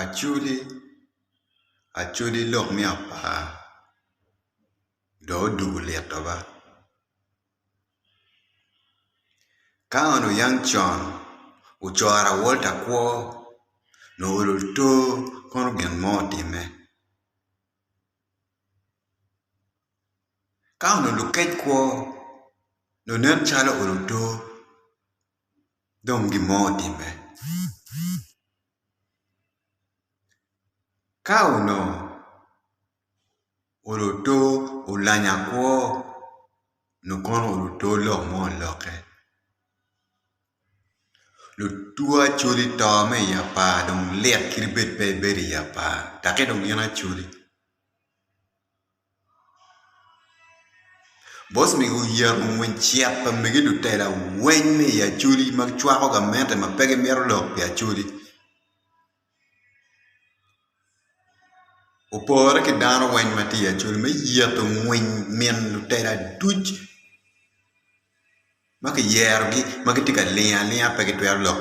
Acholi acholi lok me apar dong odwogo lito ba ka onongo yang con ocoro Walter kwo nyo olo oto kono gin mo otimme ka onongo lukec kwo nyo nen calo olo oto dong gin mo otimme. Ka onongo olo oto olanya kwo nyo kono olo oto lok mo olokke lutwo acholi to me i apar dong lit kadi bed pe ibedo i apar take dong in acholi. Bosmic oyeto ngwec cet pa megi lutela weng me i Acholi ma cwako gamente ma pe gimito lok pi Acholi opore ki dano weng ma tye i Acholi me yeto ngwiny min lutela duc ma kiyerogi ma gitye ka ling alinga pe gitwero lok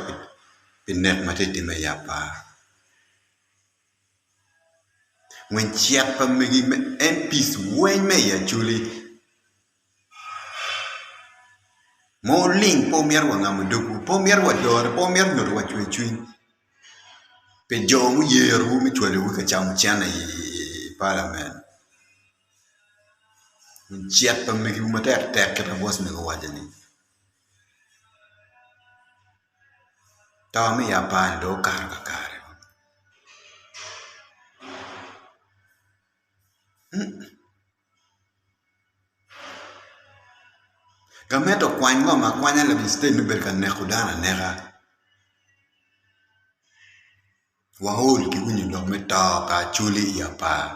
pi nek ma tye ka timme i apar. Ngwec cet pa megi me MPs weng me i Acholi ma wuling pe wumito wa ngamo dogwu pe wumito wa dore pe wumito nyuto wa cwer cwiny pi jo muyerowu me cwalowu ka camo cente i palament ngwec cet pa megiwu matek tek kit ma boss mego owaco-ni. To me i apar-ni dong okato kakare gamente okwany ngom akwanya labicitedi ni obedo ka neko dano aneka waol ki winyo lok me to pa acholi i apar.